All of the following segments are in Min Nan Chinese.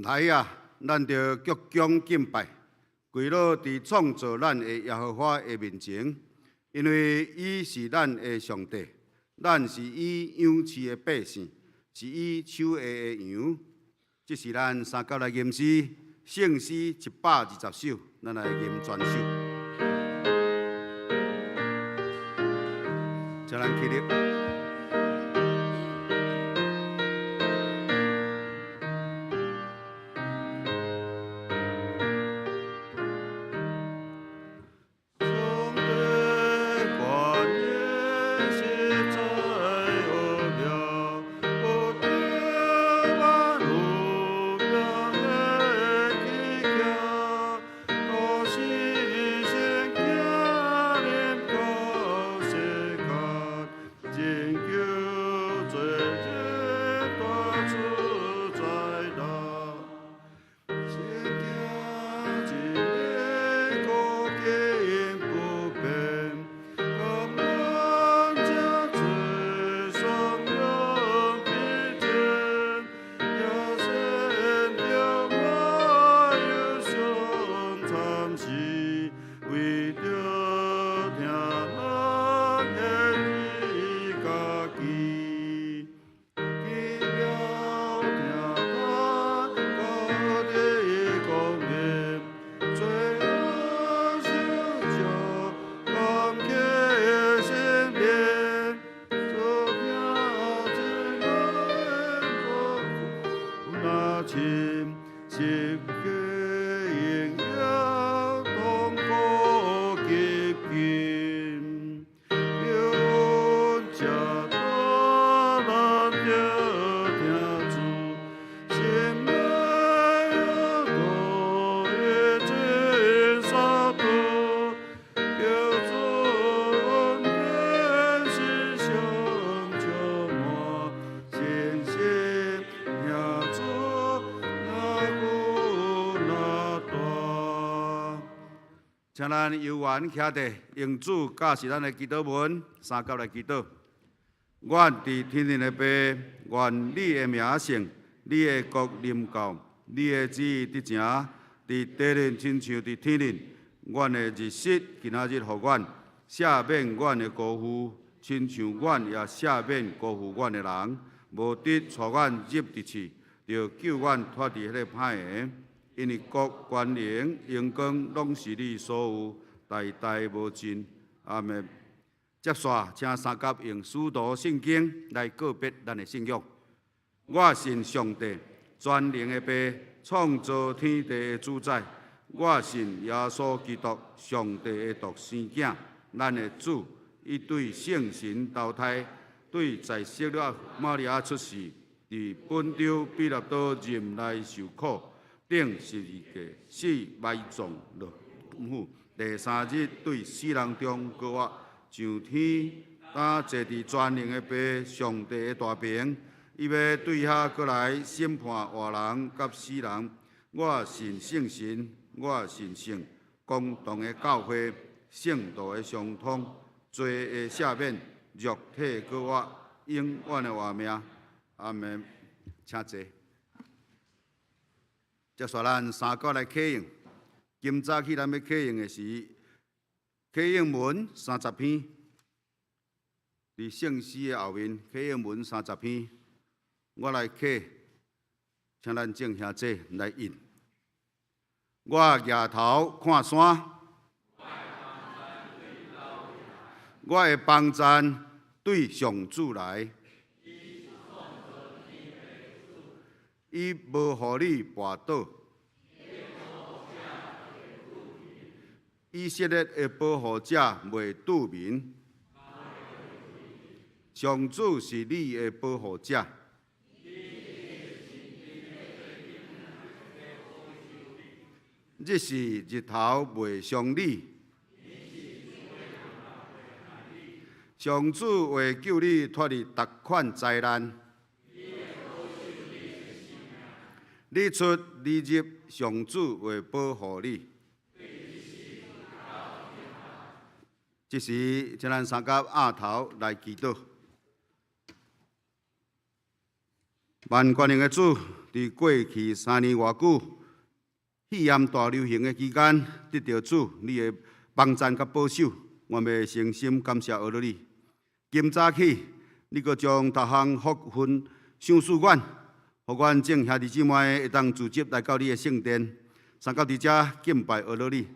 來啊，咱著鞠躬敬拜，跪落佇創造咱的耶和華的面前，因為伊是咱的上帝，咱是伊養飼的百姓，是伊手下的羊。這是咱三甲來吟詩，聖詩120首，咱來吟全首。請咱起立。請咱有緣徛佇，用主教示咱的祈禱文，三甲來祈禱。阮佇天頂的父，願你的名聖，你的國臨到，你的旨意得成，佇地面親像佇天頂。阮的日食今仔日予阮，赦免阮的辜負，親像阮也赦免辜負阮的人。無得帶阮入佇試，著救阮脫離彼个歹的。因為國、權能、榮光，攏是你所有，代代無盡。阿們。接續，請三甲用使徒信經來告別咱的信仰。我信上帝，全能的父，創造天地的主宰。我信耶穌基督，上帝的獨生囝，咱的主。伊對聖神投胎，對在聖母瑪利亞出世，佇本丟彼拉多任內受苦。釘十字架，死埋葬落府，第三日對死人中復活，上天，擔坐佇全能的父上帝的大爿，伊欲對遐閣來審判活人佮死人。我信聖神，我信聖公同的教會，聖徒的相通，罪的赦免，肉體復活，永遠的活命。阿們，請坐。接續咱三個來啟用。今早起咱欲啟用的是啟應文三十篇，佇聖詩的後面，啟應文三十篇，我來啟，請咱眾兄弟來印。我舉頭看山，我的幫贊對上主來。伊無予你跋倒，以色列的保護者袂拄眠。上主是你的保護者。日時日頭袂傷你。上主會救你脫離逐款災難。你出你入，上主會保護你。這時，請咱三甲額頭來祈禱。萬權能的主，佇過去3年偌久肺炎大流行的期間，得著主你的幫贊佮保守，阮欲誠心感謝阿羅你。今早起，你閣將逐項福分賞賜阮，予阮眾兄弟姊妹會當聚集來到你的聖殿，相佮佇遮敬拜阿羅你。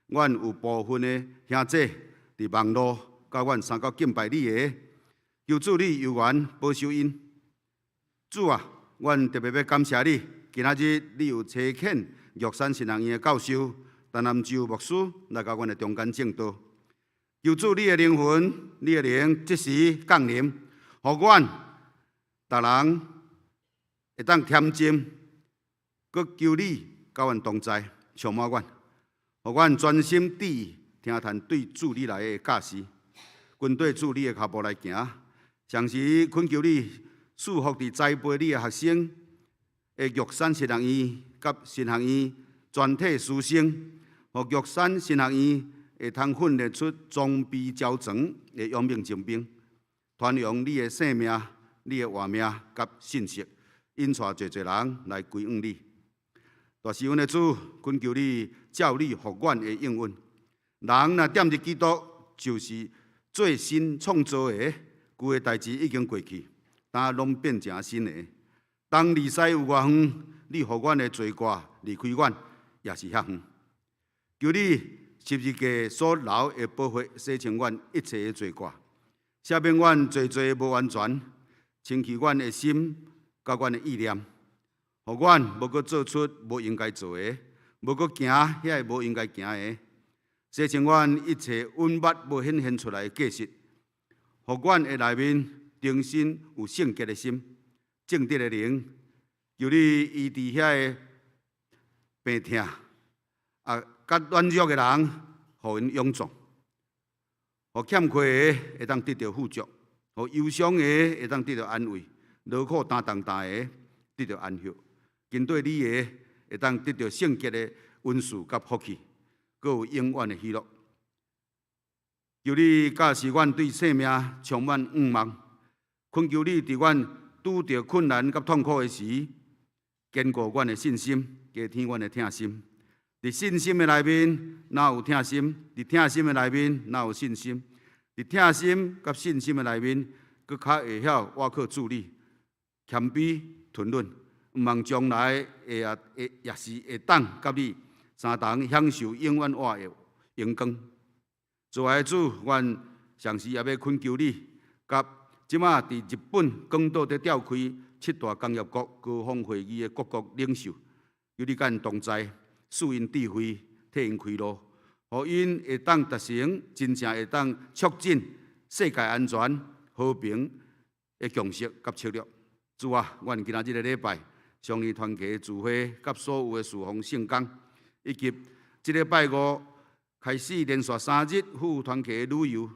阮有部分的兄弟佇網路，佮阮相佮敬拜你的，求主你猶原保守𪜶。主啊，阮特別欲感謝你，今仔日你有差遣玉山神學院的教授陳南洲牧師來到阮的中間證道。求主你的靈魂、你的靈即時降臨，予阮逐人會當恬靜，閣求你佮阮同在，充滿阮，予阮專心致意聽聽對主你來的教示，跟綴主你的跤步來行。同時懇求你賜福佇栽培你的學生的玉山神學院佮神學院全體師生，予玉山神學院會通訓練出裝備齊全的勇猛精兵，傳揚你的生命、你的活命佮信息，引帶濟濟人來歸向你。大是阮的主，懇求你照你予阮的應允。人若踮佇基督，就是做新創造的，舊的代誌已經過去，今攏變成新的。東離西有偌遠，你予阮的罪過離開阮，也是遐遠。求你十字架所流的寶血洗清阮一切的罪過，赦免阮濟濟無完全，清去阮的心佮阮的意念，予阮無閣做出無應該做的，無閣行遐个無應該行的，洗清阮一切隱密無顯現出來的過失，予阮的內面重新有聖潔的心、正直的靈。求你醫治遐个病痛，啊，佮軟弱的人，予𪜶勇壯；予欠缺的會當得著富足；予憂傷的會當得著安慰；勞苦擔重擔的得著安歇。跟綴你的會當得著聖潔的恩賜佮福氣，閣有永遠的喜樂。求你教示阮對生命充滿向望，懇求你佇阮拄著困難佮痛苦的時，堅固阮的信心，加添阮的疼心。佇信心的內面，若有疼心；佇疼心的內面，若有信心；佇疼心佮信心的內面，閣較會曉倚靠主你，謙卑吞忍，毋望將來會也會也是會當佮你相同享受永遠活的榮光。慈愛的主，阮同時也欲懇求你，佮這馬佇日本廣島佇召開七大工業國高峰會議的各國領袖，求你佮𪜶同在，賜𪜶智慧，替𪜶開路，予𪜶會當達成真正會當促進世界安全和平的共識佮策略。主啊，阮今仔日的禮拜，相宜團契聚會佮所有的事奉聖工，以及這禮拜五開始連續3日赴團契的旅遊，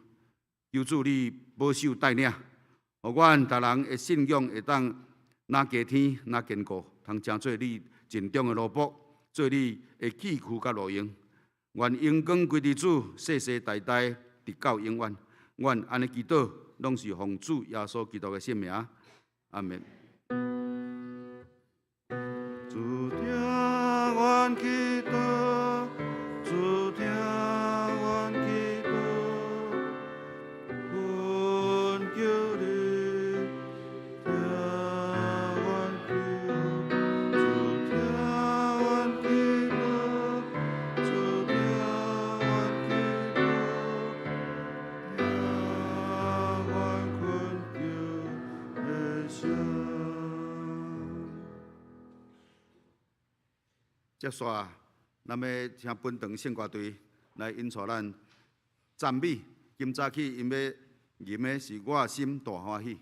求主你保守帶領，予阮逐人的信仰會當若加添若堅固，通成做你盡忠的奴僕，做你的器具佮路用。願榮光歸佇主，世世代代，直到永遠。阮按呢祈禱，攏是奉主耶穌基督的聖名。阿們。主聽阮祈禱，主聽阮祈禱，懇求你聽阮求，主聽阮祈禱，主聽阮祈禱，聽阮懇求的聲。接紲，咱欲請本堂聖歌隊來引帶咱讚美。今早起𪜶欲吟的是我心大歡喜。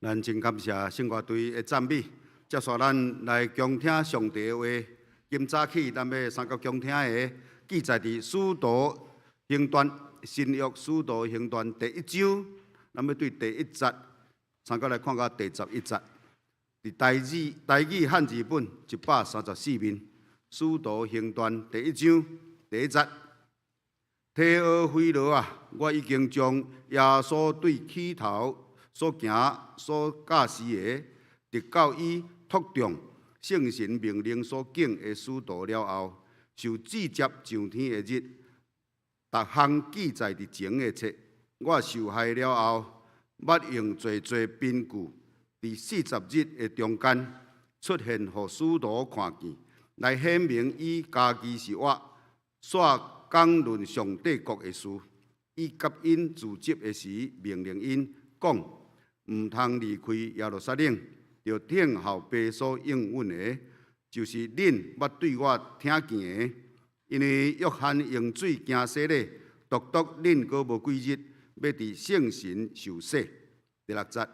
咱真感謝聖歌隊的讚美，接紲咱來恭聽上帝的話。今早起咱欲三角恭聽的記載佇使徒行傳新約使徒行傳第一章，咱欲對第一節三角來看到第11節。佇台語漢字本134面，使徒行傳第一章第一節。提阿非羅啊，我已經將耶穌對起頭所行所教示的，直到伊託眾聖神命令所揀的使徒了後，受至接上天的日，逐項記載佇前的冊。我受害了後，捌用濟濟憑據，佇四十日的中間出現，予使徒看見，來顯明伊家己是活，煞講論上帝國的事。伊佮𪜶住席的時，命令𪜶講，毋通離開耶路撒冷，著等候父所應允的，就是恁捌對我聽見的。因為約翰用水行洗禮，獨獨恁閣無幾日，欲佇聖神受洗。第六節，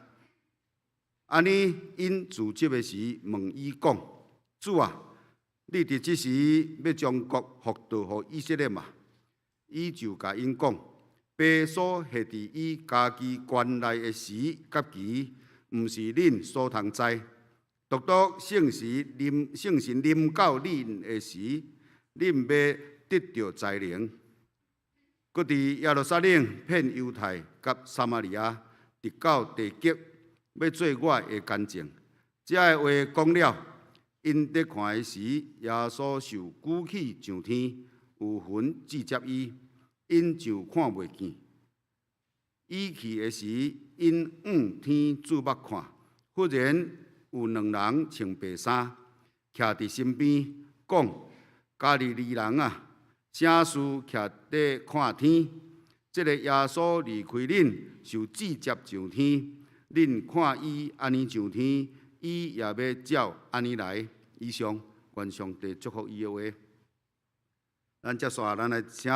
按呢𪜶住席的時，問伊講：主啊，你佇這時欲將國復倒予以色列嗎？伊就共𪜶講：父所設佇伊家己權內的時佮期，毋是恁所通知。獨獨聖神臨到恁的時，恁欲得著才能，閣佇耶路撒冷、遍猶太佮撒瑪利亞，直到地極，欲做我的見證。這个話講了，𪜶咧看的時，耶穌受舉起上天，有雲至接伊，𪜶就看袂見。伊去的時，𪜶向天注目看，忽然有兩人穿白衫，徛佇身邊，講：加利利人啊，啥事徛咧看天？這个耶穌離開恁，受至接上天，恁看伊按呢上天，伊也欲照按呢來。以上，願上帝祝福伊的話。咱接紲，咱來請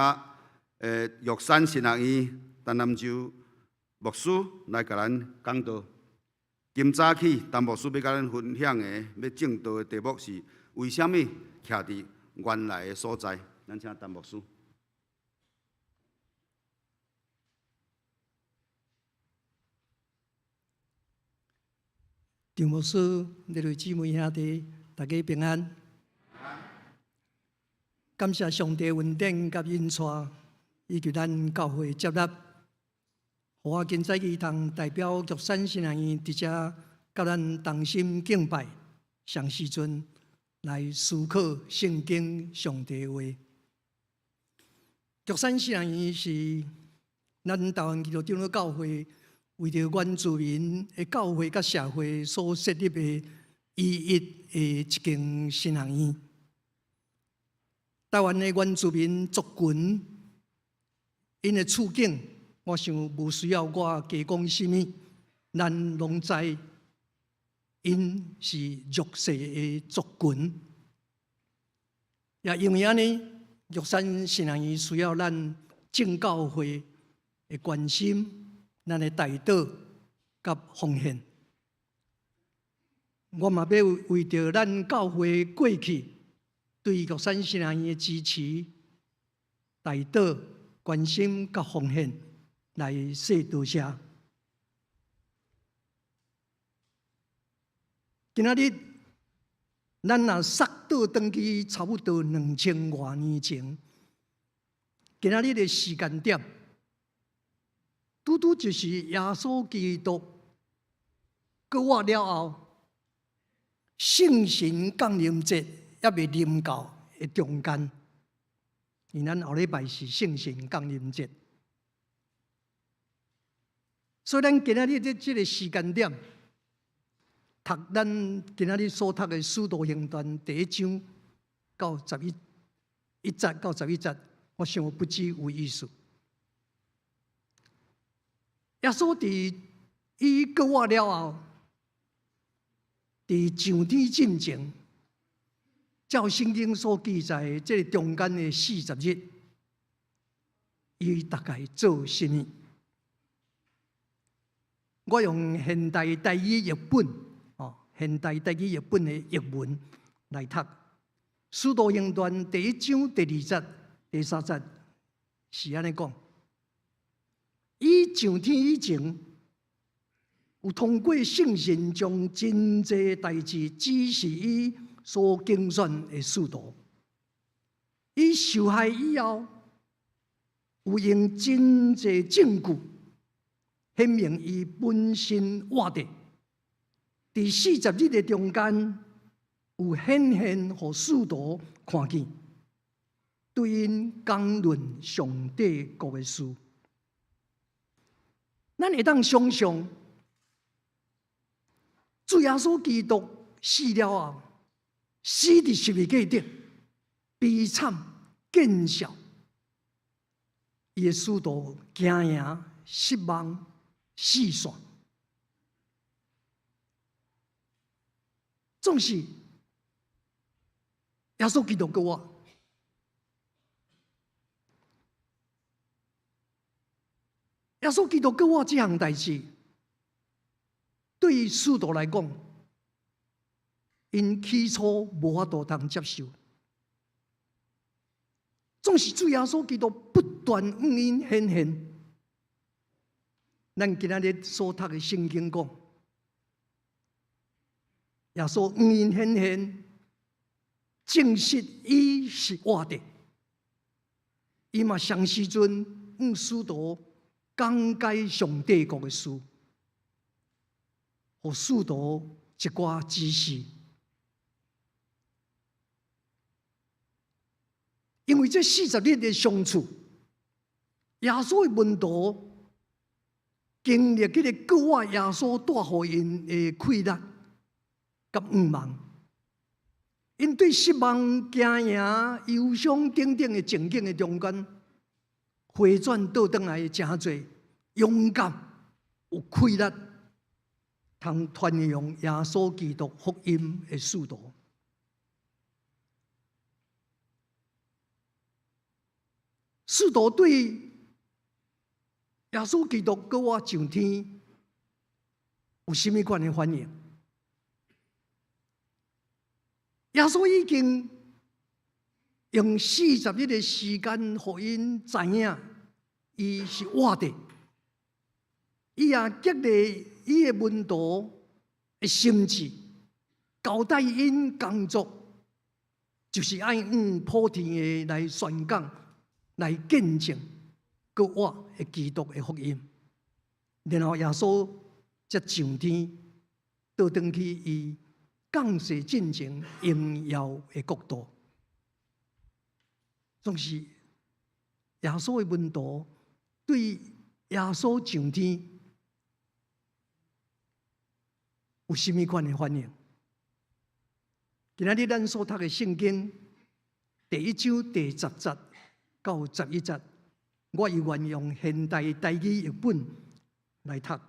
玉山神學院陳南洲牧師來共咱講道。今早起，陳牧師欲共咱分享的、欲證道的題目是：為啥物徛佇原來的所在？咱請陳牧師。張牧師、各位姊妹兄弟，大家平安。感謝上帝恩典佮引帶，以及咱教會接納，予我今早起通代表玉山神學院佇遮，佮咱同心敬拜，上時陣來思考聖經上帝話。玉山神學院是咱台灣基督長老教會為著原住民的教會佮社會所設立的唯一的一間神學院。台灣的原住民族群，𪜶的處境，我想無需要我加講啥物，咱攏知，𪜶是弱勢的族群。也因為按呢，玉山神學院需要咱眾教會的關心，咱的代禱佮奉獻。我嘛欲為著咱教會過去對玉山神學院的支持、代禱、關心佮奉獻來說多謝。今仔日咱若溯倒轉去差不多2000外年前，今仔日的時間點，拄拄就是耶穌基督復活了後，聖神降臨節猶未臨到的中間，因咱後禮拜是聖神降臨節，所以咱今仔日佇這个時間點，讀咱今仔日所讀的《使徒行傳》第一章到一節到11節，我想不只有意思。耶穌佇伊復活了後，佇上天進前，照聖經所記載的這个中間的四十日，伊大概做啥物？我用現代台語譯本，哦，現代台語譯本的譯文來讀《使徒行傳》第一章第二節、第三節是按呢講：伊上天以前，有通過聖神將真濟代誌指示伊所揀選的使徒。伊受害以後，有用真濟證據顯明伊本身活著。佇40日的中間，有顯現予使徒看見，對𪜶講論上帝國的事。咱會當想像，主耶穌基督死了後，死佇十字架頂，悲慘見笑，伊的使徒驚惶失望四散。總是耶穌基督閣活，耶穌基督閣活這項代誌，對於使徒來講，𪜶起初無法度通接受。總是主耶穌基督不斷向𪜶顯現。咱今仔日所讀的聖經講，耶穌向𪜶顯現，證實伊是活的。伊嘛同時陣向使徒講解上帝國的事，予使徒一寡指示。因為這四十日的相處，耶穌的門徒經歷這个復活耶穌帶予𪜶的氣力佮向望，𪜶對失望、驚惶、憂傷等等的情景的中間，回轉倒轉來，誠濟勇敢、有氣力，通傳揚耶穌基督福音的使徒。使徒對耶穌基督閣活上天有啥物款的反應？耶穌已經用四十日的時間，予𪜶知影伊是活的。伊也激勵伊的門徒的心志，交代𪜶工作，就是愛向普天的來宣講，來見證閣活的基督的福音。然後耶穌才上天，倒轉去伊降世進前榮耀的國度。總是耶穌的門徒對耶穌上天有啥物款的反應？今仔日咱所讀的聖經第一章第十節到11節，我猶原用現代台語譯本來讀。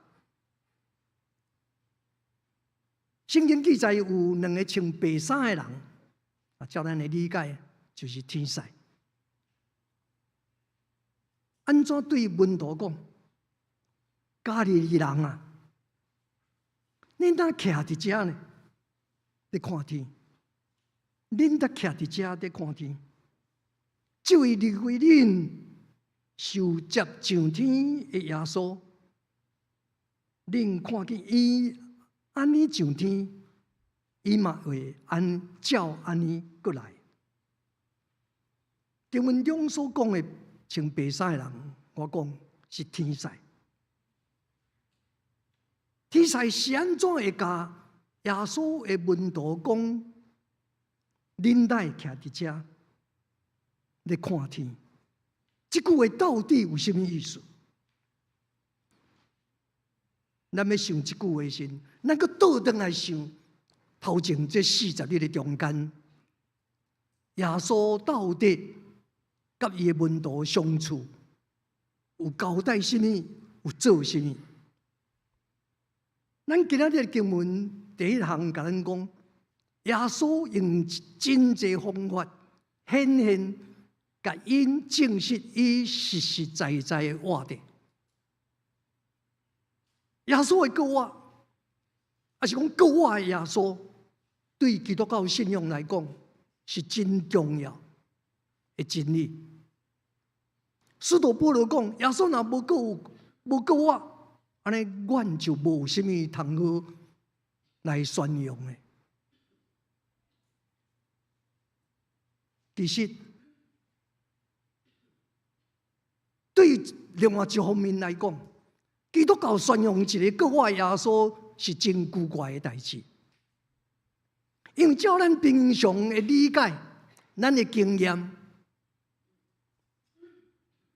聖經記載有兩个穿白衫的人，啊，照咱的理解就是天使。按怎對門徒講？加利利人啊，恁哪徛佇遮呢？咧看天？恁哪徛佇遮咧看天？這位離開恁受接上天的耶穌，恁看見伊按呢上天，伊嘛會按照按呢閣來。經文中所講的穿白衫的人，我講是天使。天使是按怎會共耶穌的門徒講？恁哪會徛佇遮咧看天？這句話到底有啥物意思？咱欲想這句話時，咱閣倒轉來想頭前這四十日的中間，耶穌到底佮伊的門徒相處，有交代啥物？有做啥物？咱今仔日經文第一項共咱講，耶穌用真濟方法顯現，共𪜶證實伊實實在在的活著。耶穌的復活，抑是講復活的耶穌，對基督教信仰來講是真重要的真理。使徒保羅講：耶穌若無閣無復活，按呢阮就無啥物通好來宣揚的。其實，對另外一方面來講，基督教宣揚一個復活耶穌是真古怪的代誌，因為照咱平常的理解，咱的經驗，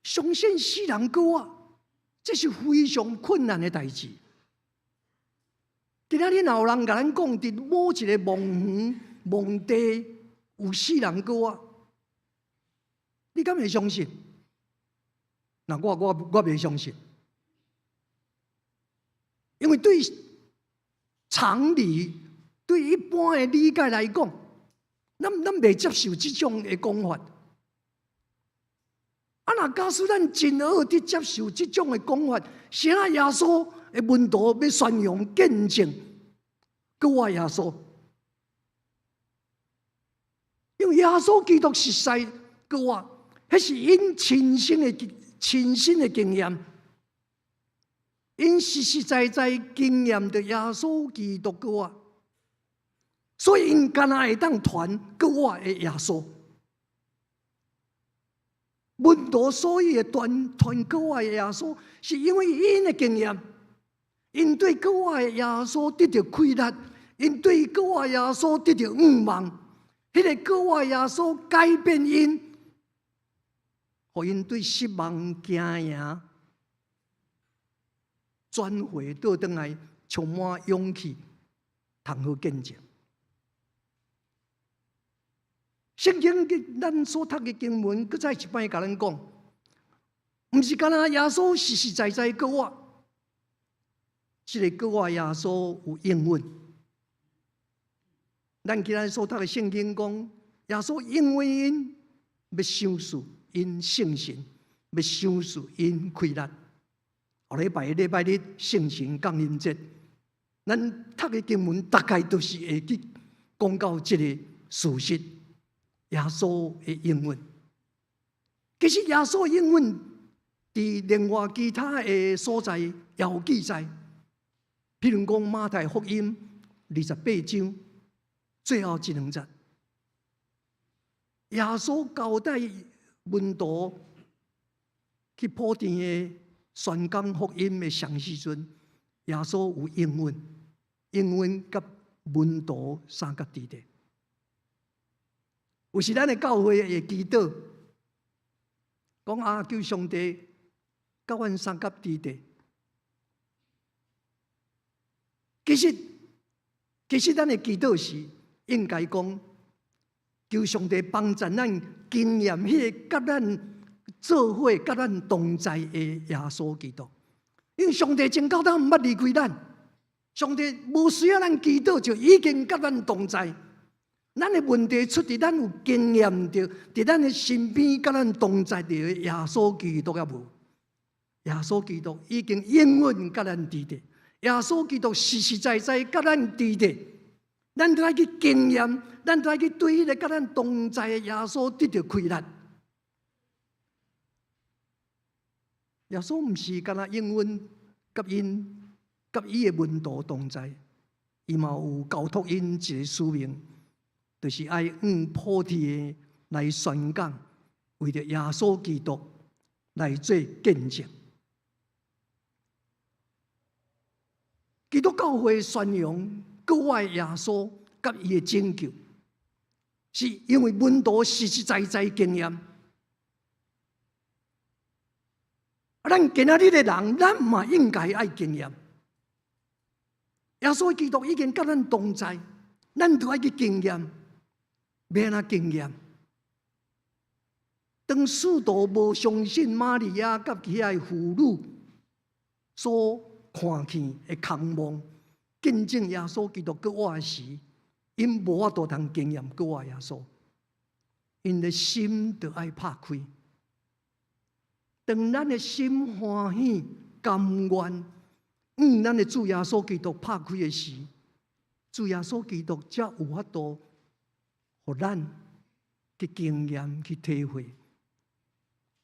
相信死人復活，這是非常困難的代誌。今仔日若有人共咱講，佇某一個墓園、墓地有死人復活，你敢會相信？那我袂相信，因為對常理、對一般的理解來講，咱袂接受這種的講法。啊，若假使咱真好佇接受這種的講法，啥耶穌的門徒欲宣揚見證，復活耶穌，因為耶穌基督實在復活，彼是𪜶親身的經驗，𪜶實實在在經驗著耶穌基督復活，所以𪜶敢若會當傳復活的耶穌。門徒所以會傳傳復活的耶穌，是因為𪜶的經驗，𪜶對復活的耶穌得著氣力，𪜶對復活耶穌得著向望，彼個復活耶穌改變𪜶，予𪜶對失望經營轉回倒轉來，充滿勇氣，通好見證。聖經嘅咱所讀的經文，閣再一擺共咱講，毋是干焦耶穌實實在在復活，這个復活耶穌有應允。咱今仔所讀的聖經講，耶穌應允𪜶欲賞賜𪜶聖神，欲賞賜𪜶氣力。後禮拜禮拜日聖神降臨節，咱讀的經文大概都是會去講到這个事實。耶穌的應允，其實耶穌應允佇另外其他的所在也有記載，譬如講馬太福音28章最後這兩節，耶穌交代門徒去普天的宣講福音的上時陣，耶穌有應允，應允佮門徒相佮佇咧。有時咱的教會會祈禱，講啊，求上帝佮阮相佮佇咧。其實咱的祈禱是應該講，求上帝幫助咱經驗彼个佮咱做伙、佮咱同在的耶穌基督。因為上帝從到頭毋捌離開咱，上帝無需要咱祈禱就已經佮咱同在。咱的問題出佇咱有經驗著，佇咱的身邊佮咱同在的耶穌基督猶無？耶穌基督已經永遠佮咱佇咧，耶穌基督實實在在佮咱佇咧，咱都愛去經驗，咱都愛去對彼个佮咱同在的耶穌得著氣力。耶穌毋是干焦應允佮𪜶佮伊的門徒同在，伊嘛有交託𪜶一个使命。就是愛往普天來宣講，為著耶穌基督來做見證。基督教會宣揚復活耶穌佮伊的拯救，是因為門徒實實在在經驗。啊，咱今仔日的人，咱嘛應該愛經驗。耶穌基督已經佮咱同在，咱著愛去經驗。欲按怎經驗？當使徒無相信瑪利亞佮遐个婦女所看見的空夢，見證耶穌基督復活時，𪜶無法度通經驗復活耶穌，𪜶的心著愛拍開。當咱的心歡喜甘願，咱的主耶穌基督拍開的時，主耶穌基督才有法度，予咱去經驗、去體會。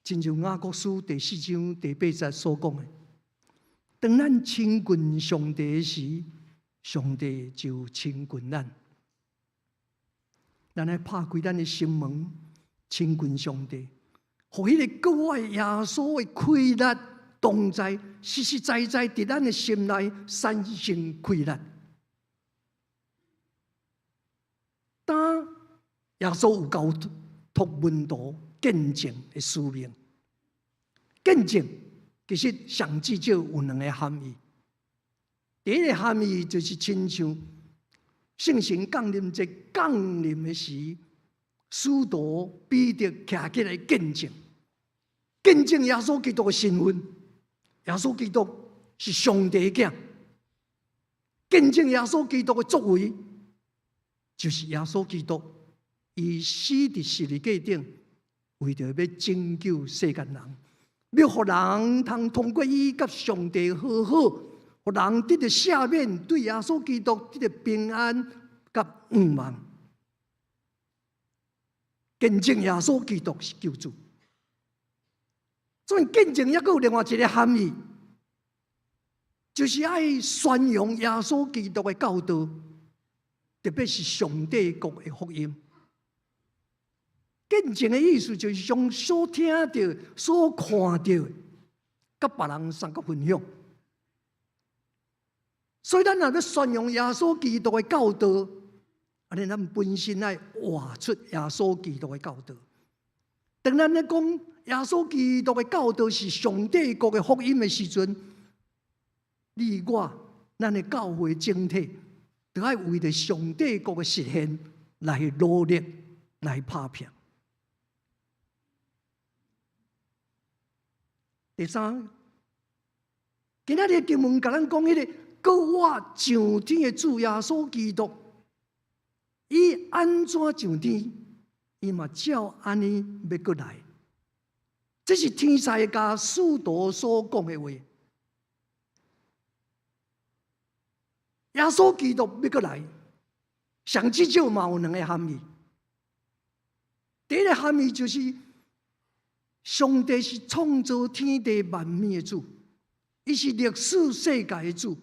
親像雅各書第四章第八節所講的，當咱親近上帝時，上帝就親近咱。咱愛拍開咱的心門，親近上帝，予彼個國外耶穌的快樂同在，實實在在佇咱的心內產生快樂。當耶穌有交託門徒見證的使命，見證其實上至少有兩个含義。第一个含義就是親像聖神降臨節降臨的時，使徒彼得徛起來見證，見證耶穌基督的身份。耶穌基督是上帝的囝，見證耶穌基督的作為，就是耶穌基督伊死佇十字架頂，為著欲拯救世間人，欲予人通通過伊佮上帝和好，予人得著赦免，對耶穌基督得著平安佮盼望。見證耶穌基督是救主。所以見證猶閣有另外一个含義，就是愛宣揚耶穌基督的教導，特別是上帝國的福音。見證的意思就是將所聽著、所看著，佮別人相佮分享。所以咱若欲宣揚耶穌基督的教導，按呢咱本身愛活出耶穌基督的教導。當咱咧講耶穌基督的教導是上帝國的福音的時陣，你我咱的教會整體，都愛為著上帝國的實現來努力、來拍拼。第三，今仔日經文共咱講彼个閣我上天的主耶穌基督，伊按怎上天，伊嘛照按呢欲閣來。這是天使共使徒所講的話。耶穌基督欲閣來，上至少嘛有兩个含義。第一个含義就是，上帝是創造天地萬物的主，伊是歷史世界的主。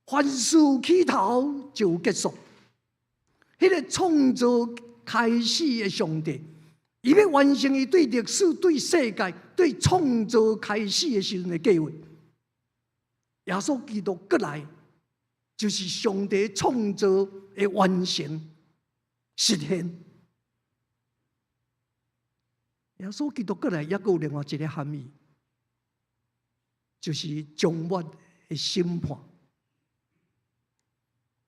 凡事起頭就有結束。彼个創造開始的上帝，伊欲完成伊對歷史、對世界、對創造開始的時陣的計劃。耶穌基督閣來，就是上帝創造的完成實現。耶穌基督閣來，猶閣有另外一个含義，就是終末的審判。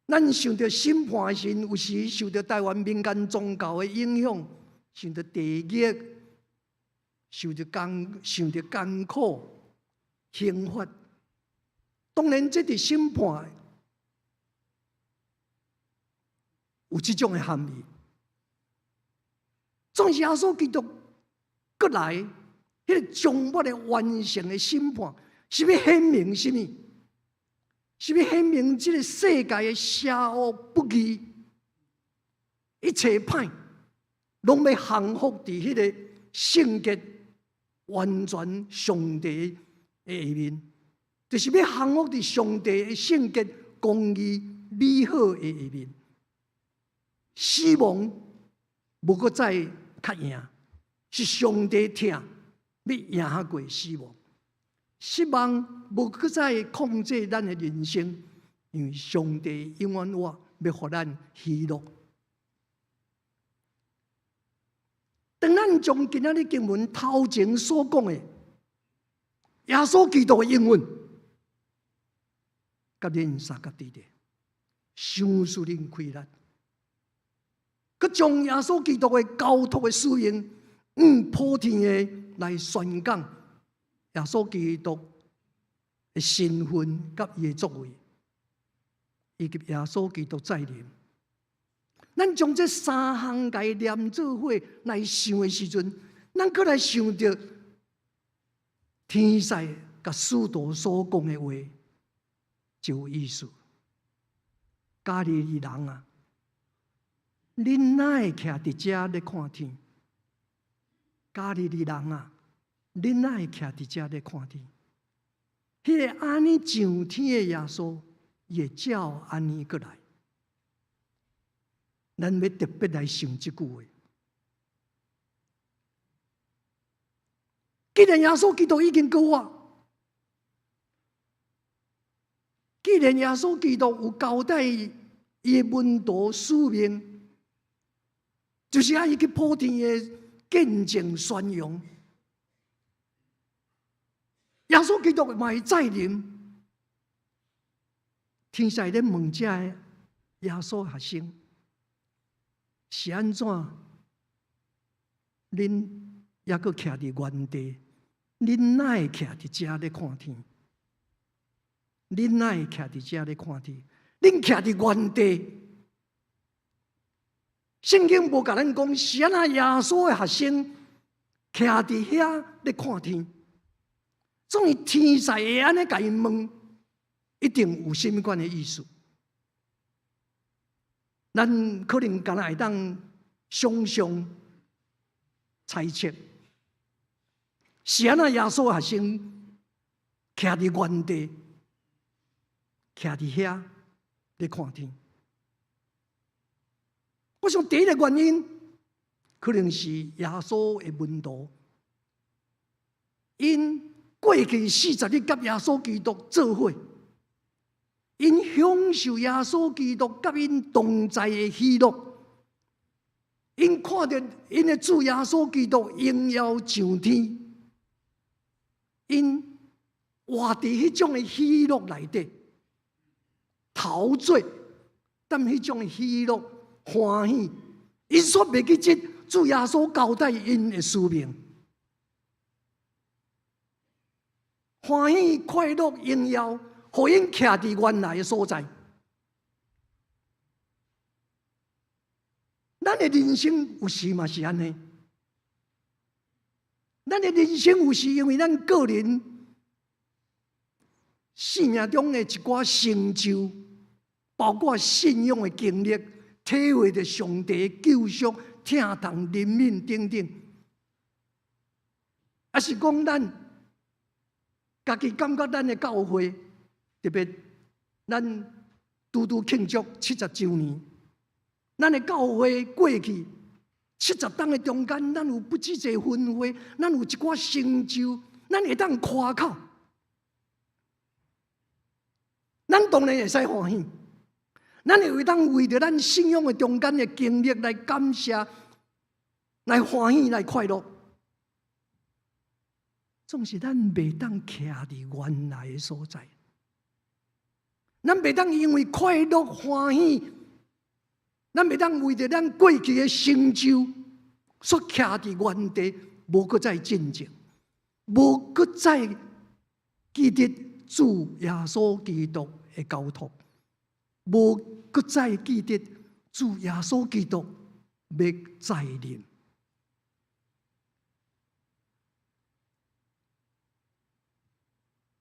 咱想著審判的時，有時受著台灣民間宗教的影響，想著地獄，受著艱，想著艱苦、刑罰。當然，這佇審判有這種的含義。總是耶穌基督閣來，彼个終末的完成的審判，是欲顯明啥物？是欲顯明這个世界的邪惡不義，一切歹，攏欲降服佇彼個聖潔完全上帝的下面，就是欲降服佇上帝的聖潔公義美好的下面。死亡無閣再較贏，是上帝疼，欲贏過死亡。失望無閣再控制咱的人生，因為上帝永遠活，欲予咱喜樂。當咱將今仔日經文頭前所講的耶穌基督的應允，佮恁相佮佇咧，傷使恁氣力，閣將耶穌基督的交託的使命，向普天的來宣講耶穌基督的身份佮伊的作為，以及耶穌基督再臨。咱將這三項共伊連做伙來想的時陣，咱閣來想著天使佮使徒所講的話，就有意思。加利利人啊，恁哪會徛佇遮咧看天？加利利人啊，恁哪會徛佇遮咧看天？彼个按呢上天的耶穌，伊會照按呢閣來。咱欲特別來想這句話。既然耶穌基督已經復活，既然耶穌基督有交代伊的門徒使命，就是愛伊去普天的見證宣揚。耶穌基督嘛會再臨，天使咧問這个耶穌學生是按怎？恁猶閣徛佇原地？恁哪會徛佇遮咧看天？恁哪會徛佇遮咧看天？恁徛佇原地？聖經無共咱講是按怎耶穌的學生徛佇遐咧看天。總是天使會按呢共𪜶問，一定有啥物款的意思。咱可能敢若會當想象、猜測，是按怎耶穌學生徛佇原地，徛佇遐咧看天。我想第一个原因，可能是耶穌的門徒，𪜶過去40日佮耶穌基督做伙，𪜶享受耶穌基督佮𪜶同在的喜樂，𪜶看著𪜶的主耶穌基督榮耀上天，𪜶活佇彼種的喜樂內底，陶醉，踮彼種的喜樂歡喜，𪜶煞袂記得主耶穌交代𪜶的使命。歡喜、快樂、榮耀，予𪜶徛佇原來的所在。咱的人生有時嘛是按呢。咱的人生有時因為咱個人生命中的一寡成就，包括信仰的經歷，體會著上帝的救贖、疼痛、憐憫等等，抑是講咱家己感覺咱的教會，特別咱拄拄慶祝70週年，咱的教會過去70冬的中間，咱有不止一個分會，咱有一寡成就，咱會當誇口，咱當然會使歡喜，咱會當為著咱信仰的中間的經歷來感謝、來歡喜、來快樂。總是咱袂當徛佇原來的所在，咱袂當因為快樂歡喜，咱袂當為著咱過去的成就，煞徛佇原地，無閣再進前，無閣再記得主耶穌基督的交託，無閣再記得主耶穌基督欲再臨。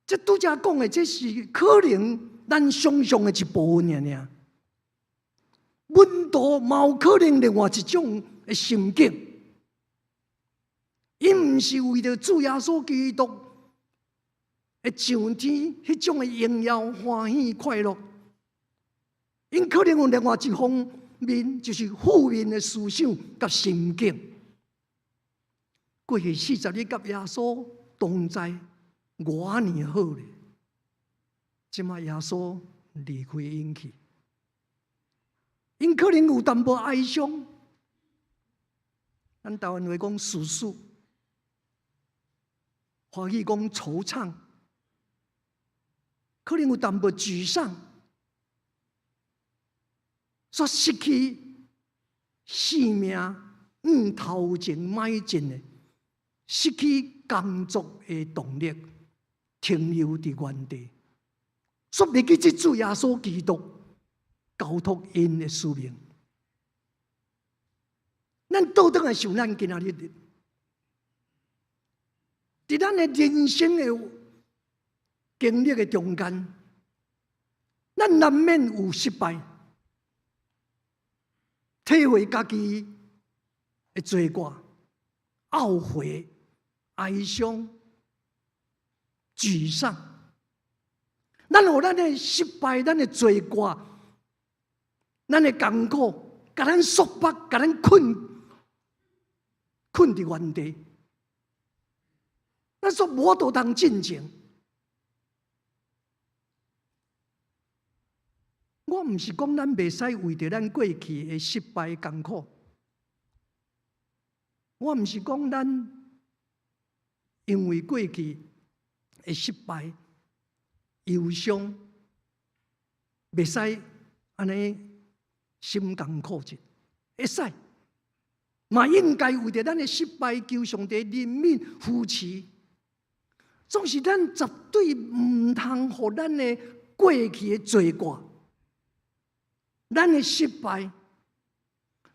這拄才講的，這是可能咱想象的一部分爾爾。門徒嘛有可能另外一種的心境，𪜶毋是為著主耶穌基督的上天彼種的榮耀、歡喜、快樂，𪜶可能有另外一方面，就是負面的思想佮心境。過去40日佮耶穌同在。偌爾好咧，這擺耶穌離開𪜶去，𪜶可能有淡薄哀傷。咱台灣話講思緒，華語講惆悵，可能有淡薄沮喪，煞失去性命向頭前邁進的，失去工作的動力。停留佇原地，煞袂記得主耶穌基督交託𪜶的使命。咱倒轉來想，咱今仔日佇咱的人生的經歷的中間，咱難免有失敗，體會家己的罪過、懊悔、哀傷、沮喪。咱予咱的失敗、咱的罪過、咱的艱苦，共咱束縛、共咱困困佇原地，咱煞無法度通進前。我毋是講咱袂使為著咱過去的失敗艱苦，我毋是講咱因為過去的失敗、憂傷，袂使按呢心甘苦節，會使，嘛應該為著咱的失敗求上帝憐憫扶持。總是咱絕對毋通予咱的過去的罪過、咱的失敗、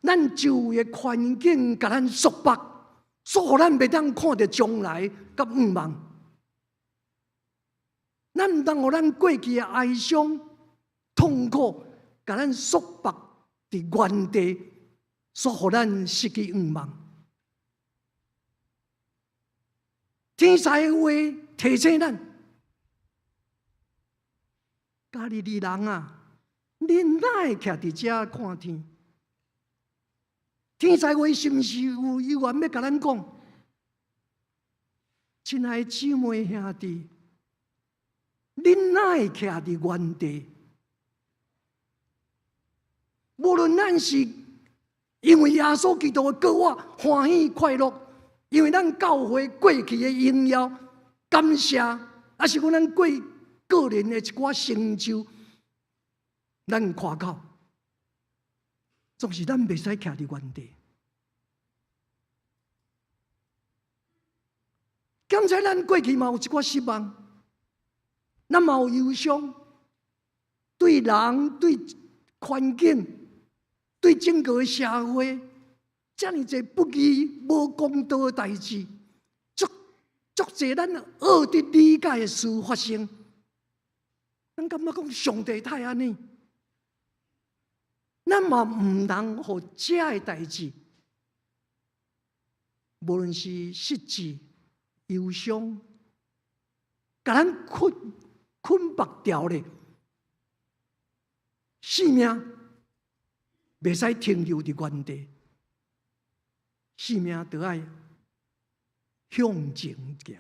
咱周圍的環境共咱束縛，束予咱袂當看著將來佮向望。咱毋通予咱過去的哀傷、痛苦，共咱束縛佇原地，束予咱失去向望。天使的話提醒咱：加利利人啊，恁哪會徛佇遮看天？天使話是毋是有預言欲共咱講？親愛的姊妹兄弟，恁哪會徛佇原地？無論咱是因為耶穌基督的復活歡喜快樂，因為咱教會過去的榮耀感謝，抑是講咱過個人的一寡成就，咱誇口，總是咱袂使徛佇原地。敢知咱過去嘛有一寡失望，咱嘛有憂傷，對人、對環境、對整個社會，遮爾濟不義、無公道的代誌，足足濟咱學得理解的事發生，咱感覺講上帝哪會按呢？咱嘛毋通予這个代誌，無論是失志、憂傷，共咱捆捆縛牢咧，性命袂使停留佇原地，性命著愛向前行。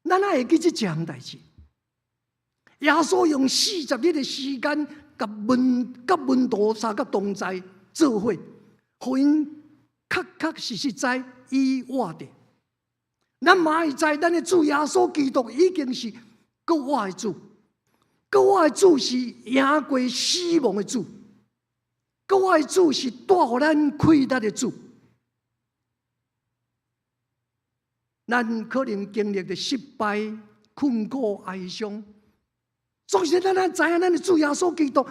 咱愛會記這一項代誌。耶穌用40日的時間，佮門徒相佮同在做伙，予𪜶確確實實知伊活著。咱嘛會知，咱的主耶穌基督已經是復活的主，復活的主是贏過死亡的主，復活的主是帶予咱氣力的主。咱可能經歷著失敗、困苦、哀傷，總是咱咱知影，咱的主耶穌基督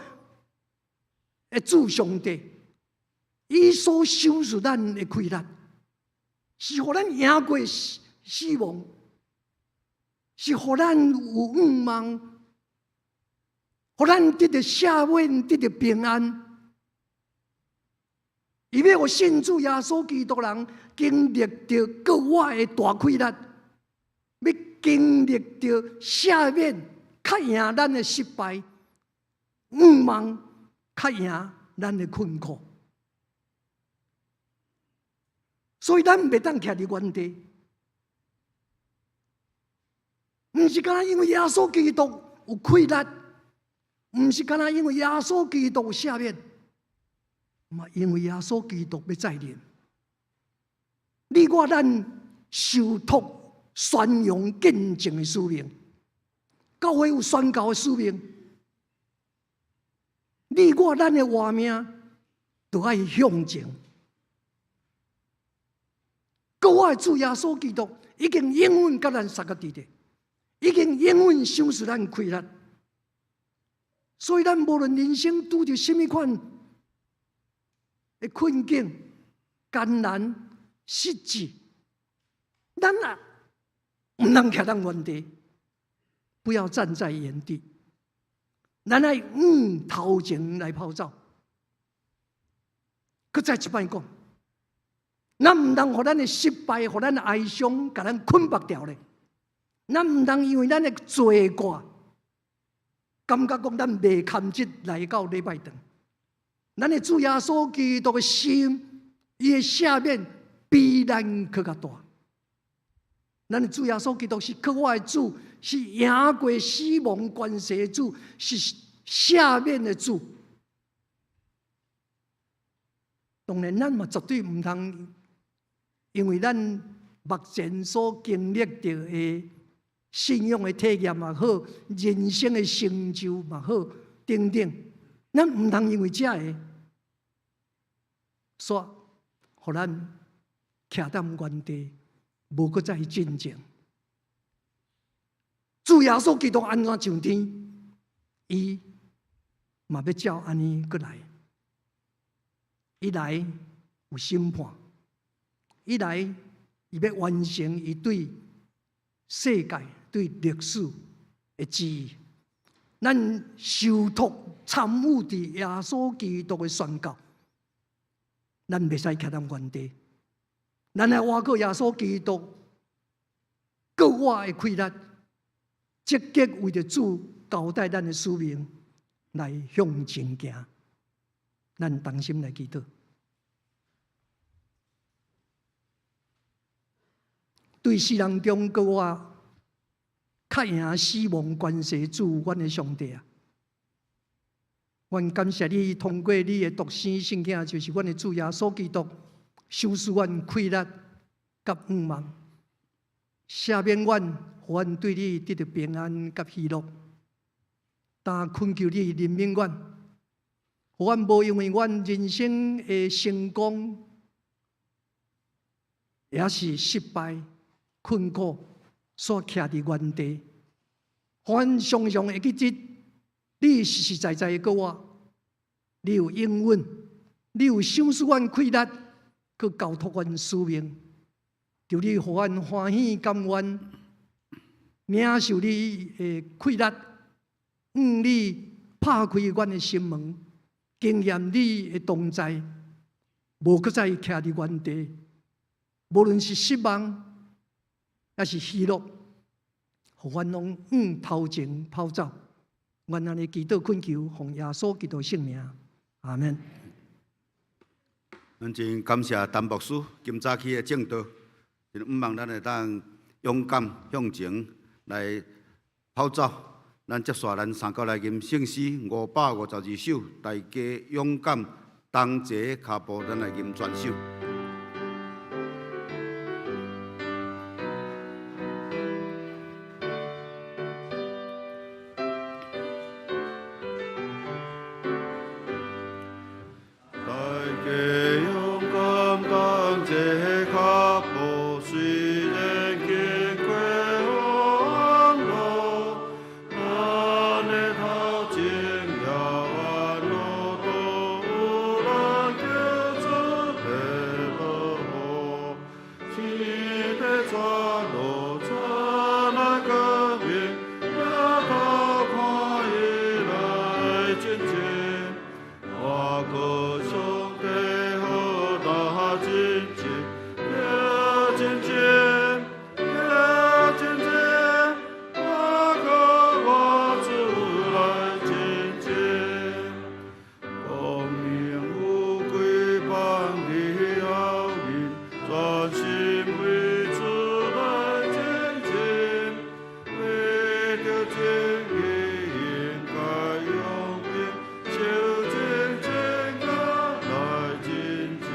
的主上帝，伊所賞賜咱的氣力，是予咱贏過死亡，是予咱有向望，予咱得著赦免，得著平安。伊欲予信主耶穌基督人經歷著復活的大氣力，欲經歷著赦免，較贏咱的失敗，向望較贏咱的困苦。所以咱袂當徛佇原地，毋是干焦因為耶穌基督有氣力，毋是干焦因為耶穌基督有赦免。嘛，因為耶穌基督欲再臨，你我咱受託宣揚見證的使命，教會有宣教的使命，你我咱的活命都愛向前。復活的主耶穌基督已經永遠佮咱相佮佇咧，已經永遠賞賜咱氣力，所以咱無論人生拄著啥物款的困境、艱難、失志，咱啊毋通徛佇原地，不要站在原地，咱愛向頭前來跑走。閣再一擺講，咱毋通予咱的失敗、予咱的哀傷，共咱捆縛牢咧。咱毋通因為咱的罪過，感覺講咱袂堪得來到禮拜堂。咱的主耶穌基督的心，伊的赦免比咱閣較大。咱的主耶穌基督是閣活的主，是贏過死亡權勢的主，是赦免的主。當然，咱嘛絕對毋通，因為咱目前所經歷著的信仰的體驗也好，人生的成就嘛好，等等，咱毋通因為這个，煞予咱徛佇原地，無閣再進前。主耶穌基督按怎上天，伊嘛欲照按呢閣來。伊來有審判，伊來伊欲完成伊對世界、對歷史的旨意。咱受託參與佇耶穌基督的宣告，咱袂使徛佇原地，咱愛倚靠耶穌基督，閣活的氣力，積極為著主交代咱的使命來向前行。咱同心來祈禱。對世人中閣活較贏死亡權勢主，阮的上帝啊！阮感謝你通過你的獨生聖子，就是阮的主耶穌基督，賞賜阮氣力佮向望，赦免阮，予阮對你得著平安佮喜樂。但懇求你憐憫阮，予阮無因為阮人生的成功，抑是失敗、困苦，煞徛佇原地。予阮常常會記得，你實實在在的閣活，你有應允，你有賞賜阮氣力，去交託阮使命，求你予阮歡喜甘願，領受你的氣力，向你拍開阮的心門，經驗你的同在，無閣再徛佇原地。無論是失望，抑是喜樂，予阮攏向頭前跑走。阮按呢祈禱懇求，奉耶穌基督聖名，阿門。咱真感謝陳牧師今早起的證道，真向望咱會當勇敢向前來跑走。咱接續咱三角來吟聖詩552首，大家勇敢同齊跤步，咱來吟全首。大家勇敢同齊跤步，雖然經過黑暗路，咱的頭前遙遠路途有咱救主的保護，天地轉路轉來革命，抬頭看伊來進前，倚靠上帝好大進前，行進前，行進前，倚靠我主來進前。光明有歸放佇後面，專心為主來前進，為著正義應該用兵，手前前甲來進前。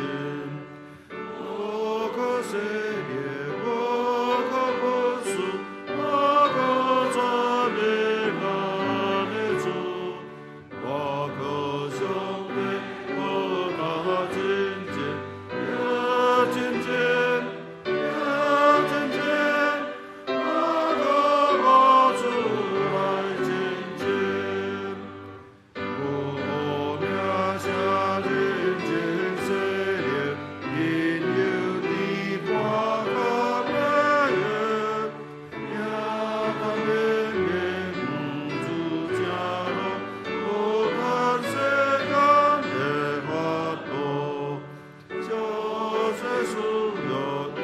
無可勢力，無可本事，倚靠讚美咱的主，倚靠上帝好大進前，行進前，行進前，倚靠我主來進前。無名聲認真洗練，引誘佇半穌約，越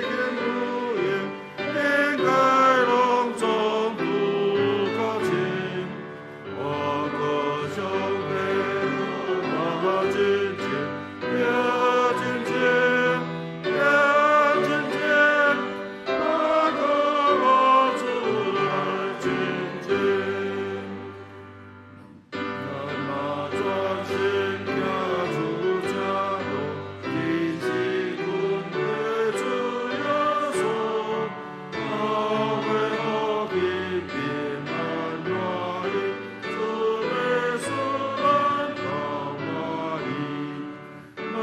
見不應，應該攏總拄較親。我歌上帝予咱真親，也真親，也真親，我歌我主來親近。咱若專心行主正路，緊是跟隨主耶穌，後悔後期平安滿意，主耶穌咱夠滿意。咱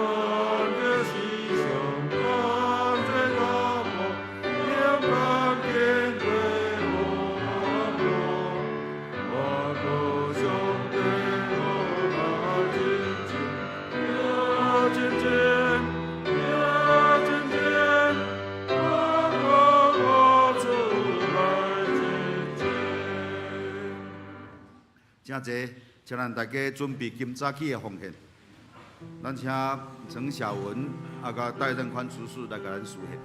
的思想當作腳步，勇敢經過黑暗路。我歌上帝予咱真親，也真親，也真親，我歌我主來親近。請坐，請咱大家準備今早起的奉獻。咱請陳小文啊，佮戴任寬執事來共咱司獻。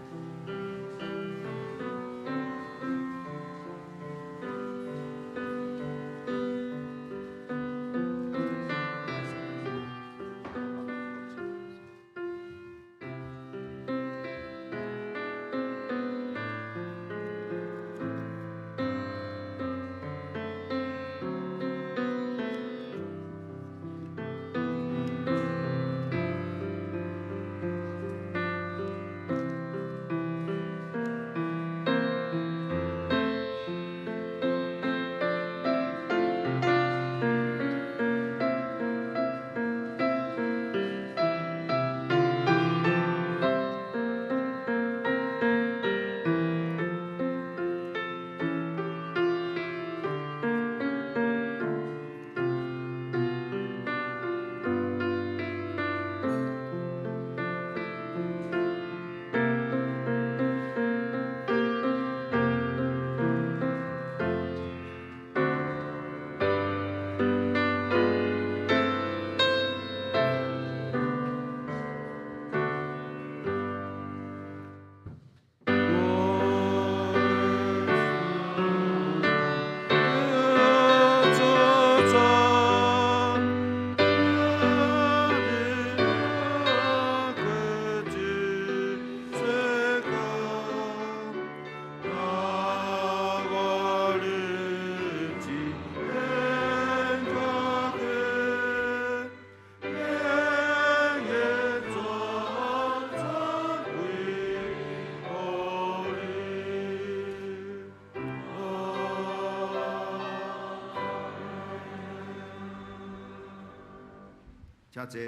請坐。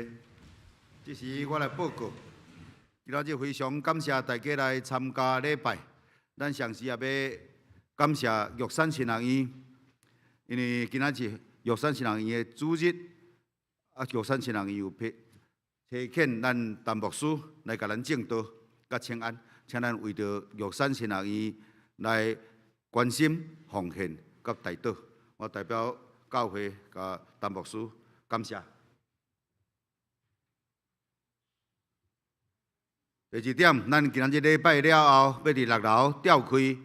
這時我來報告，今仔日非常感謝大家來參加禮拜。咱上時也要感謝玉山神學院，因為今仔日玉山神學院的主日，啊，玉山神學院有批差遣咱陳牧師來共咱證道、佮請安，請咱為著玉山神學院來關心、奉獻、佮代禱。我代表教會佮陳牧師感謝。第二點，咱今仔日禮拜了後，欲佇六樓召開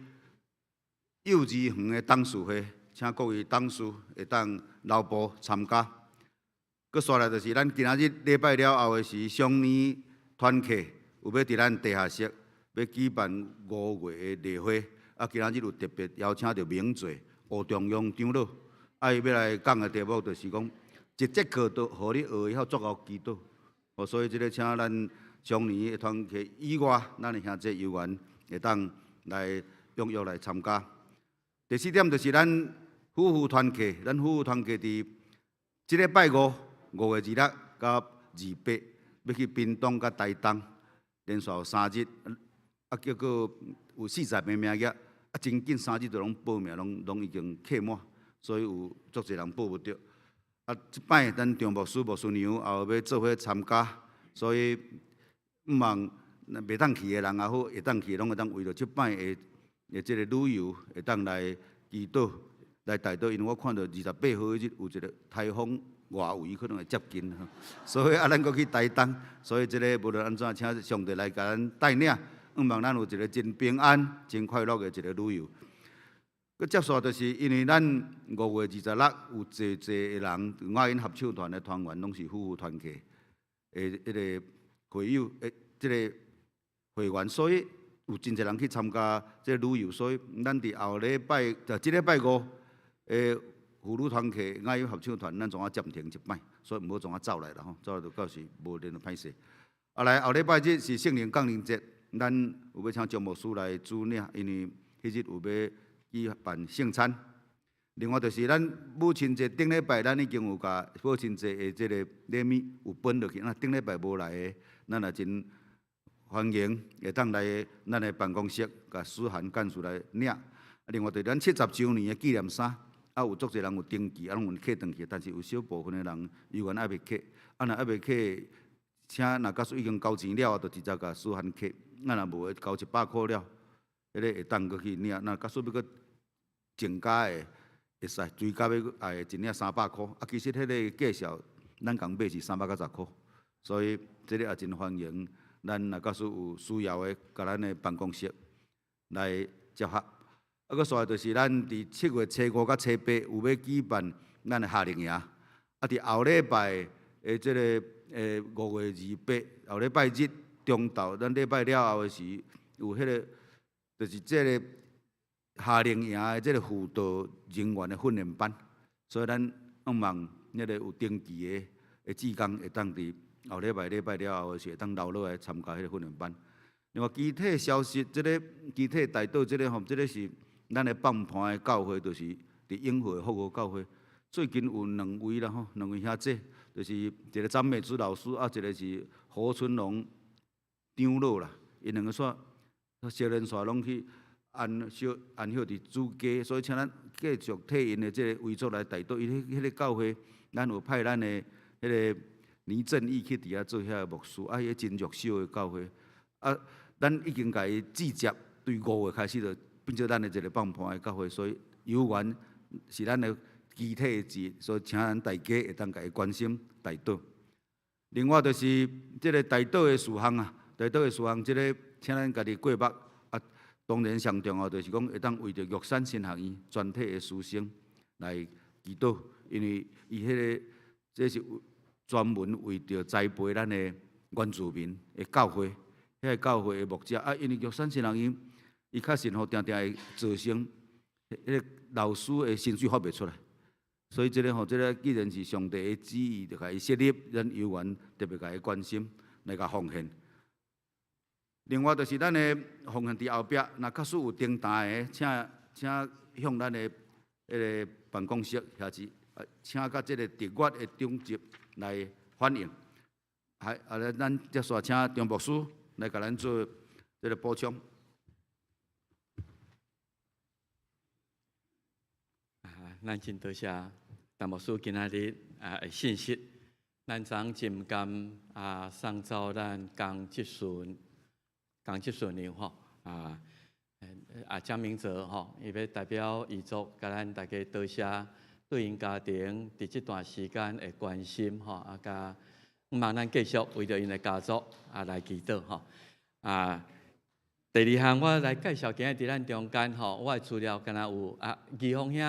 幼稚園的董事會，請各位董事會當留步參加。閣紲來就是咱今仔日禮拜了後的是雙年團契，有欲佇咱地下室欲舉辦5月的例會，啊，今仔日有特別邀請著名嘴吳中庸長老，啊，伊欲來講的題目就是講一節課都予你學會曉足夠祈禱，哦，所以這个請咱雙年的團契以外，咱的兄弟有緣會當來踴躍來參加。第四點就是咱夫婦團契，咱夫婦團契佇這禮拜五5月26佮28，欲去屏東佮台東，連續3日，啊，結果有40个名額，啊，真緊3日就攏報名，攏攏已經客滿，所以有足濟人報無著。啊，這擺咱張牧師、牧師娘也有欲做伙參加，所以毋望袂當去的人也好，會當去的攏會當為著這擺的的這個旅遊，會當來祈禱、來代禱。因為我看著28號彼日有一個颱風外圍可能會接近，所以啊，咱閣去台東，所以這个無論按怎，請上帝來共咱帶領，向望咱有一个真平安、真快樂的一个旅遊。閣接續就是因為咱5月26有濟濟的人，愛因合唱團的團員攏是夫婦團契的彼个會友的這个會員，所以有真濟人去參加這个旅遊，所以咱佇後禮拜，就這禮拜五的婦女團契愛因合唱團，咱創仔暫停一擺，所以毋好創仔走來啦吼，走來就到時無聯絡歹勢。啊來後禮拜日是聖靈降臨節，咱有欲請張牧師來主領，因為彼日有欲舉辦聖餐。另外就是咱母親節頂禮拜，咱已經有共母親節的這个禮物有分落去，那頂禮拜無來的，咱也真歡迎會當來咱的辦公室，共書函幹事來領。另外，就是咱70週年的紀念衫，啊有足濟人有登記，啊攏有客轉去，但是有少部分的人猶原猶未客。啊，若猶未客，請若假使已經交錢了，就直接共書函客。啊，若無交100箍了，彼个會當閣去領。若假使欲閣增加的，會使追加欲愛一領300箍。啊，其實彼个價數，咱共買是390箍，所以這个也真歡迎。咱若假使有需要的，共咱的辦公室來接洽。啊，閣紲就是咱佇7月初5佮初8有欲舉辦咱的夏令營。啊，佇後禮拜的這个5月28，後禮拜日中晝，咱禮拜了後的時，有彼个就是這个夏令營的這个輔導人員的訓練班，所以咱向望彼个有登記的志工會當佇後禮拜禮拜了後的時，會當留落來參加彼个訓練班。另外，其他消息，這个其他代禱這个吼，這个是咱的放盤的教會，就是佇永和的復和教會。最近有兩位啦吼，兩位兄姐，就是一个張美珠老師，啊，一个是何春龍長老啦。𪜶兩个煞小連續攏去安息安息佇主家，所以請咱繼續替𪜶的這个遺囑來代禱。伊彼彼个教會，咱有派咱的彼个倪正義去佇遐做遐个牧師，啊，彼个真弱小的教會，啊，咱已經共伊拒接，對5月開始就變做咱的一个放盤的教會，所以有緣是咱的肢體之一，所以請咱大家會當共伊關心代禱。另外就是這个代禱的事項啊，代禱的事項，這个請咱家己過目啊。當然上重要就是講會當為著玉山神學院全體的師生來祈禱，因為伊彼个這是專門為著栽培咱的原住民的教會，彼个教會的牧者啊，因為玉山神學院伊確實吼定定會造成彼个老師的薪水發袂出來，所以這个吼，這个既然是上帝的旨意，就共伊設立，咱有緣特別共伊關心來共奉獻。另外就是咱的奉獻佇後壁，若假使有訂單的，請請向咱的彼个辦公室遐子，請佮這个特月的長執來反映。還啊，咱接續請張牧師來共咱做這个補充。啊，咱真多謝陳牧師今仔日啊的信息，咱昨真甘啊送走咱江志順。江志順娘吼啊啊江明哲吼，伊欲代表遺族，共咱大家多謝對𪜶家庭佇這段時間的關心吼，啊，佮望咱繼續為著𪜶的家族啊來祈禱吼。啊，第二項我來介紹今日佇咱中間吼，我的資料敢若有啊，義峰兄，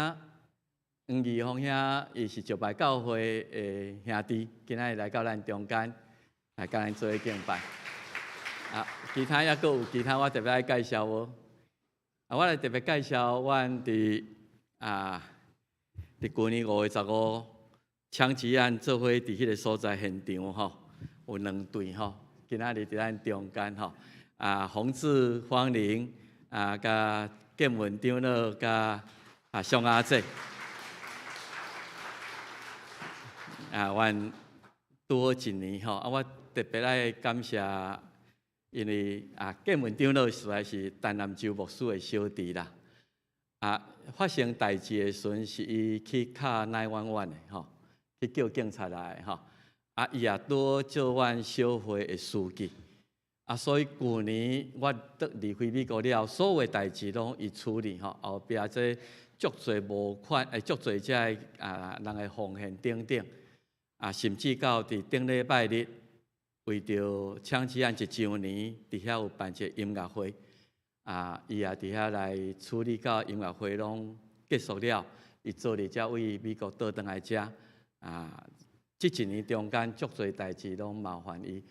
黃義峰兄，伊是石牌教會的兄弟，今仔日來到咱中間來共咱做敬拜。啊，其他猶閣有其他，我特別愛介紹無？啊，我來特別介紹，阮佇啊，佇舊年5月15槍擊案做伙佇彼个所在現場吼，有兩對吼，今仔日佇咱中間吼，啊，洪志芳玲啊，佮建文長老佮啊宋阿姐，啊，阮拄好一年吼，啊，我特別愛感謝。因為啊，建文長老實在是陳南州牧師的小弟啦。啊，發生代誌的時陣，是伊去敲911的吼，去叫警察來的吼。啊，伊也拄好做阮小會的書記。啊，所以舊年我轉離開美國了後，所有代誌攏伊處理吼。後壁這足濟募款，足濟這个啊人的奉獻等等。甚至到佇頂禮拜日，為著槍擊案一週年，佇遐有辦一個音樂會，伊也佇遐來處理到音樂會攏結束了，伊昨日才為美國倒轉來遮。這一年中間足濟代誌攏麻煩伊，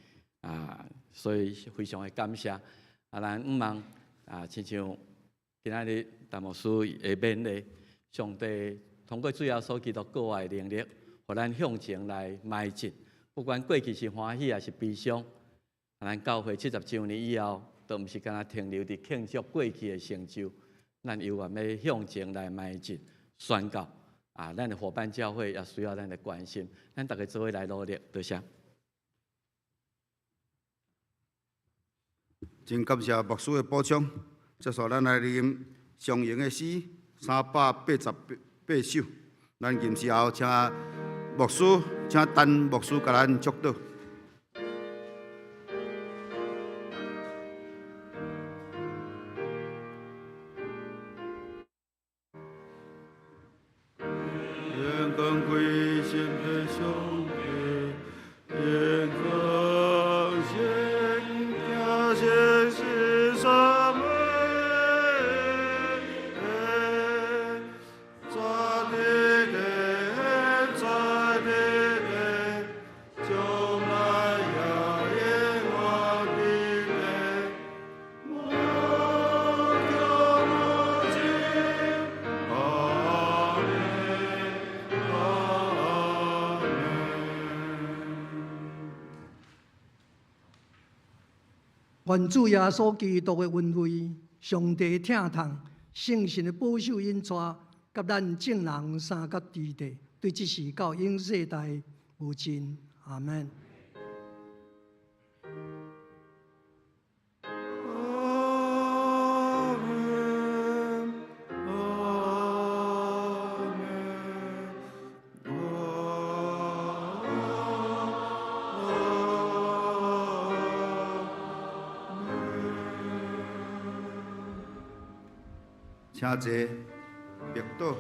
所以非常的感謝。咱向望親像今仔日陳牧師的勉勵，上帝通過主耶穌基督國外的能力，予咱向前來邁進。不管過去是歡喜抑是悲傷，咱教會70週年以後，都毋是干焦停留佇慶祝過去的成就，咱猶原欲向前來邁進，宣告咱的夥伴教會也需要咱的關心，咱逐家做伙來努力，多謝。真感謝牧師的補充。接續咱來念相應的詩388首。咱吟詩後，請牧師，請陳牧師共咱祝禱。願光歸心的上帝，願光先行先是什麼？在地的，在地的，將來要耶和的的，我叫我主，阿門，阿門。願主耶穌基督的恩惠、上帝疼痛、聖神的保守引帶，佮咱眾人相佮佇佇，對這時到永世代無盡。阿門。阿門，阿門，阿門。請坐，默禱。